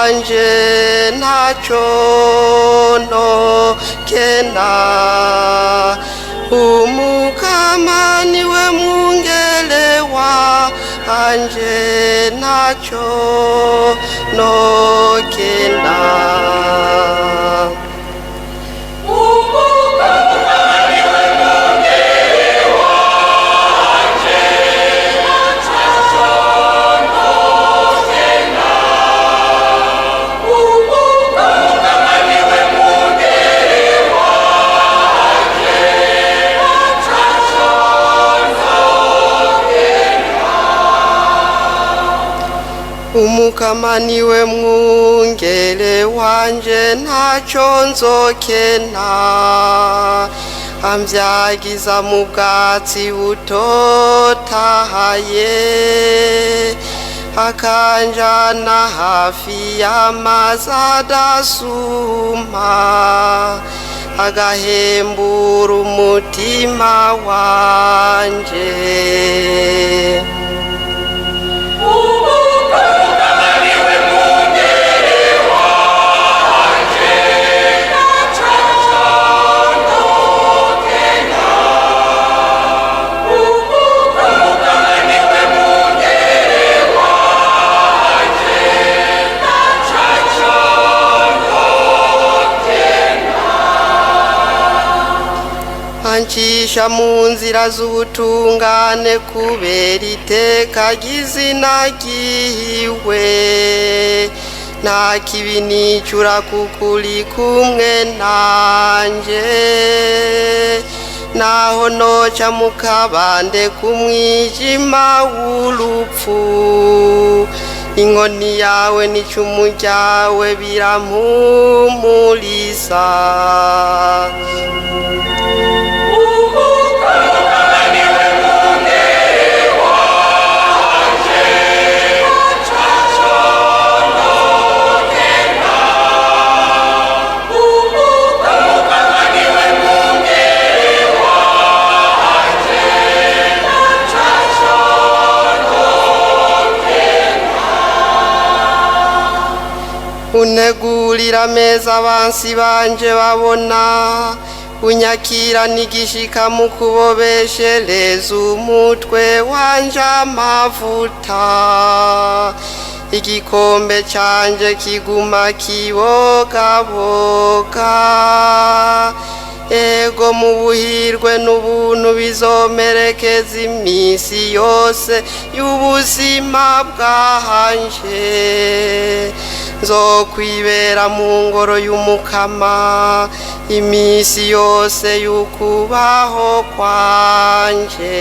wanje ntacyo nokena. Umukama niwe mwungere wanje ntacyo nokena. Umukama niwe mwungere wanje ntacyo nzokena. Ambyagiza mu bwatsi butotahaye, akanjana hafi y'amazi adasuma, agahembura umutima wanje. Ancisha mu nzira z'ubutungane kubera iteka ry'izina ryiwe. Nta kibi nicura kuko uri kumwe nanje, naho noca mu kabande k'umwijima w'urupfu. Inkoni yawe n'icumu ryawe birampumuriza. Untegurira ameza abansi banje babona, unyakira n'igishika mu kubobeshereza umutwe wanje amavuta. Igikombe canje kiguma kibogaboga, ego mu buhirwe n'ubuntu bizomerekeza iminsi yose y'ubuzima bwanje. Nzokwibera mu ngoro y'Umukama iminsi yose y'ukubaho kwanje.